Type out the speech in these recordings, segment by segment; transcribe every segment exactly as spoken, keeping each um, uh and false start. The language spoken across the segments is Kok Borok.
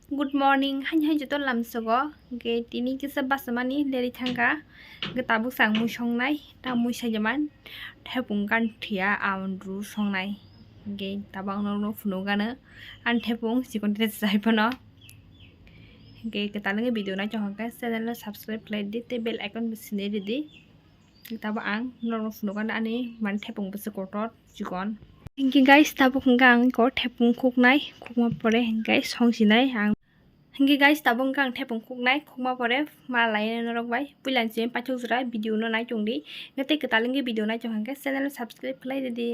Good morning, haini hai joto lamsogo. Hwnkhe tini kisa bachomani leri thangkha. Hwnkhe tabuk chang mui songnai, ta mui saijaman. Thepung kan thia awan ru songnai. Hwnkhe tabuk ang norokno phunukgano. Ani thepung chikon tei chai phano. Hwnkhe kwtal wngwi video naitong hwnkhe channel no subscribe khlai di tei bell icon bo sinai ridi. Tabuk ang norokno phunukgano ani mani thepung bwswk kotor chikon. Hwnkhe guys, tabuk hwnkhe ang iko thepung khuknai, khukma pore hwnkhe songsinai ang. Hwnkhe guys, tabuk hwnkhe ang thepung khuknai, khukma pore ma lainai norok bai. Puila ni simi paithak jora video no naitong di. Hwnkhe tei kwtal wngwi video naitong hwnkhe channel no subscribe khlai ridi.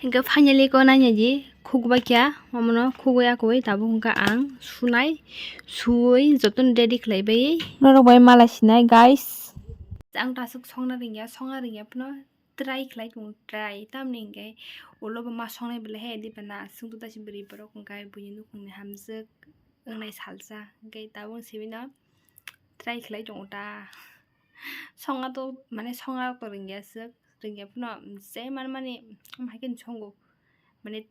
Hwnkhe finally ko naina di khukbai kha, omono khugwi akwui tabuk hwnkhe ang sunai, suwi jotono ready khlai bai. Norok bai mala sinai guys. Ang ta aswk songna ringya, songna ringya phano try khlai tongo, try. Tamni hwnkhe ulo bo ma songnai belai he, diba na aswk to taisi bwrwi borok hwnkhe buini nukhungni hamjwk wngnai salsa. Hwnkhe tabuk simi no try khlai tongo ta. Songna to, mane, songna to ringya swk, ringya phano je manmani ama hai khe songo, mane,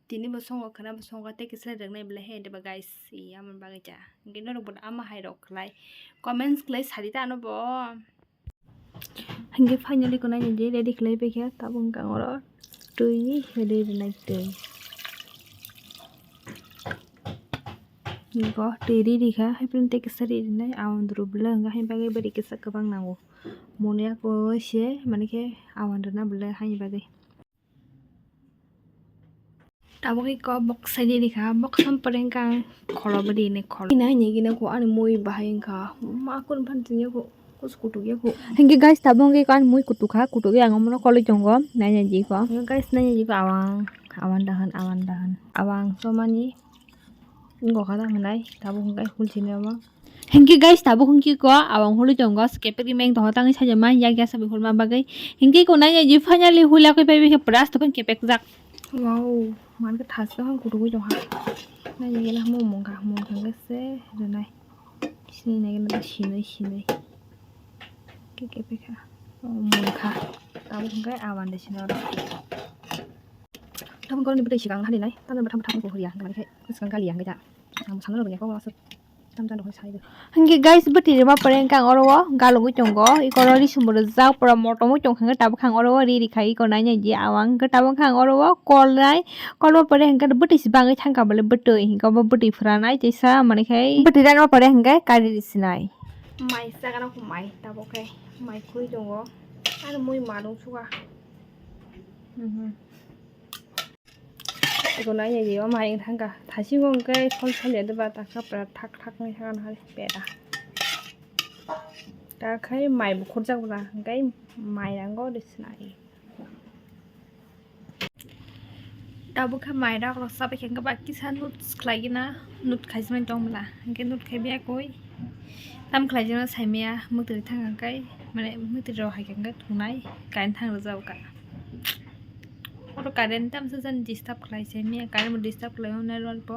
tini bo songo, khwna bo songo, tei kisa ringnai belai he, diba guys, i amoni bagwi cha. Hwnkhe norok bo ama hai rok khlai comments khlai sadi ta ano bo. Hwnkhe finally ko naina di ready khlai pai kha, tabuk hwnkhe ang oro twi ready rinai twi. Niko twi ri rikha, hai phano tei kisa ri rinai, awan duru bwle hwnkhe hai bagwi bwrwi kisa kwbang nango. Moni ako se, mani khe awan rwna bwle haini bagwi. Tabuk iko boksa ri rikha, boksa pore hwnkhe ang kholo bwrwi ni kholo. Ina hini gina ko ani mui bahai wngkha, ma kun phan tini ko. Kus kutuk ya ko. Hingke guys, tabuk hingke ko ani mui kutuk kha, kutuk ya ang omono koloi tongo. Naina jiko. Hingke guys, naina jiko awang, awang dahan, awang dahan. Awang somani. Ngo kha da hwnai, tabuk hingke hul sini omo. Hingke guys, tabuk hingke ko awang hului tongo, skepek ri meng tongo, tangwi saja ma yak ya sabi hulma bagwi. Hingke ko naina ji finally hula koi pai bikhe pras tokon kepek jak. Wow, man ke thas ka hang kutuk wi tong ha. Naina gila mo mung kha, mung kha se renai. Sinai nai gana sinai sinai. Keke pekha. Oh, mungkha. Tabuk hingke awan de sino ro. Tabuk koroni bwtwi sikang hari nai. Tabuk bwtham bwtham ko horiya. Hingke mani khe sikang kali ya hingke ja. Ang sana ro bwnya ko asuk. Tam jano hoi sai de. Hingke guys, bwtwi rima pore hingke ang oro o galugwi tongo. Iko ro ri sumbo rijak pura motom wi tong hingke tabuk ang oro o ri ri khai iko nai nai di awang. Hingke tabuk ang oro o kol nai. Kolma pore hingke bwtwi se bangwi thangkha bole bwtwi hingke obo bwtwi phwranai teisa mani khai bwtwi rano pore hingke kari sinai. Mai sagana ko mai tabuk khe mai khwi tongo. Ano mui manung suga. Mhm. Eko nai nai o mai thangkha thasingo hingke sol sol ya deba takha pura thak thak nai sagana hai pera. Ta khai mai bukhurjak bwla hingke mai rango de sinai. Tabuk khe mai rak rok chabai khe hwnkhe ba kisa noodles khlai gina nood khaismani tong bwla hwnkhe nood khai biya koi tam khlai jano saimaya mwtwi thang hwnkhe mane mwtwi rok hai khe hwnkhe thungnai current thang rwjak kha oro current tamsa jani disturb khlai saimaya current bo disturb khlai o network bo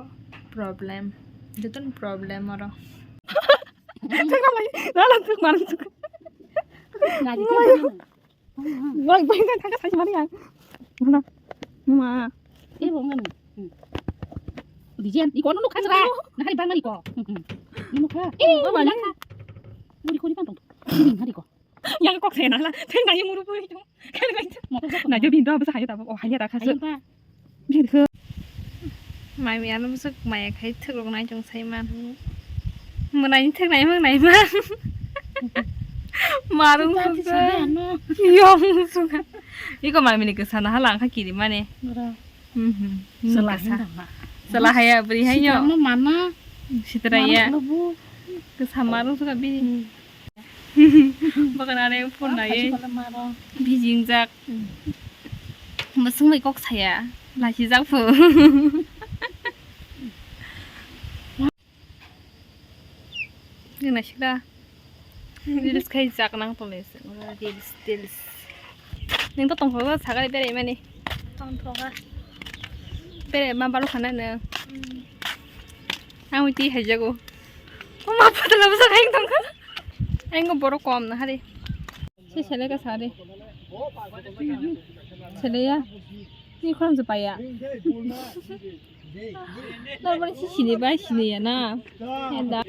problem jotono problem oro. Thwk rwlai, rwlai thwk manwi thwk. Wai, wai, wai, thangkha saisi mani ang. Mana? Ma. Eh, bo mani. Hmm. Dijen, iko no nukha jera. Nahari bang mani ko. Hmm, hmm. Nukha. Eh, oh, mani. Muri kori pang tong. Nahari ko. Yang kok saya nala. Theng nai muru puri. Kan ngai. Motor jatuh. Na jo bin do basa hayo ta. Oh, hanya ta khasu. Ayo pa. Bini khe. Mai miyano bwswk maya khai thwk rok nai chwng sai man. Mwnaini thwk nai mang nai man. Marung Bati sukha. Sabi ano. Yong sukha. Iko mai mini kwsa na hala angkha kiri mani. Bro. Mhm. Sela Kwsa. Hinda ma. Sela haya bri hayo. Sitamo mana. Sitra ya. Mana bu. Kwsa marung sukha bini. Hmm. Bakal are phone nai. Bijing jak. Masung mai kok saya. Lasi jak phu. Nang naisik da. Reels khai jak nang tole. Reels, reels. Nang to tongkho sagai bere mani. Tongkho ga. Bere ma balu khana nang. Ang uti hai jago. Oma patala bwsa khai tongkho. Ang borok kom na hari. Se sele ka sare. Sele ya. Ni khorang je paya. Normal si sini bai sini ya na. Ya da.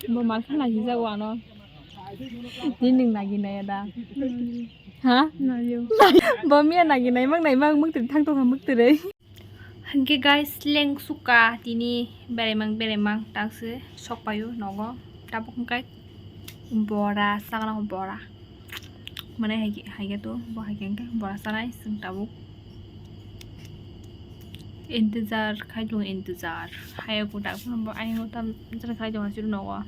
Bo mal khan nagi jago ano. Din ning nagi na ya da. Ha? Bo miya nagi nai mang nai mang muktir thang tong muktir. Hingke guys, leng suka tini beremang beremang tangse sok payo nogo. Tabuk hingke bora sakna bora. Mane haike haike to bo haike hingke bora sanai sing tabuk. Intezar khai dong intezar. Hayo ko dak bo ayo tam jara khai dong asir nogo.